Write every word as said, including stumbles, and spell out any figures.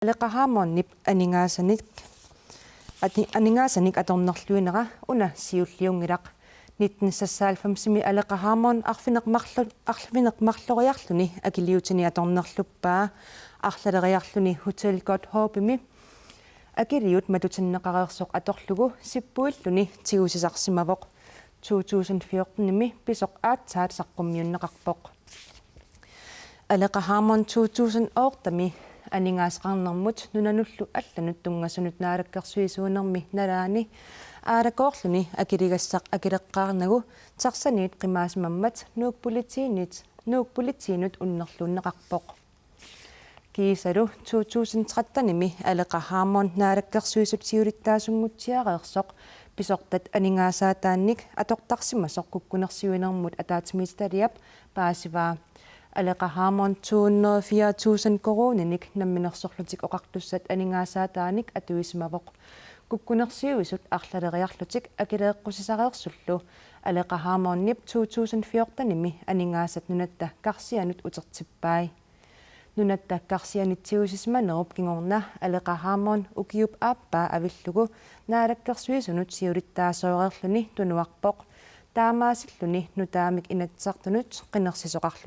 Aleqa Hammondip aningaasanik, ati-, aningaasanik atornerluinera una siulliunngilaq. Nitten seksoghalvfemsimi Aleqa Hammond arfineq-marlu-, arfineq-marloriarluni akiliutini atornerluppaa. Arlaleriarluni Hotel Godthåbimi akiliut matutinneqareersoq atorlugu sippuilluni tigusisarsimavoq. To tusind fjortenimi pisoq aatsaat saqqummiunneqarpoq. Aleqa Hammond to tusind ottemi aningaasaqarnermut nunanullu allanut tunngasunut naalakkersuisuunermi nalaani aalakoorluni akiligassaq akileqqaarnagu taxaniit qimaasimammat Nuuk Politiinit, Nuuk Politiinut unnerluunneqarpoq. Kiisalu to tusind trettenimi Aleqa Hammond naalakkersuisut siulittaasunngutsiareersoq pisortat aningaasaataannik atortarsimasoq kukkunersiuinermut ataatsimiititaliap paasivaa. Aleqa Hammond to hundrede og fire tusind koruuninik Namminersorlutik Oqartussat aningaasaataannik atuisimavoq. Kukkunersiuisut arlaleriarlutik akileeqqusisareersullu Aleqa Hammondip to tusind fjortenimi aningaasat nunatta karsianut utertippai. Nunatta karsianit tigusisimanerup kingorna Aleqa Hammond ukiup aappaa avillugu naalakkersuisunut siulittaasooreerluni tunuarpoq. Taamaasilluni nutaamik Inatsisartunut qinersisoqarluni.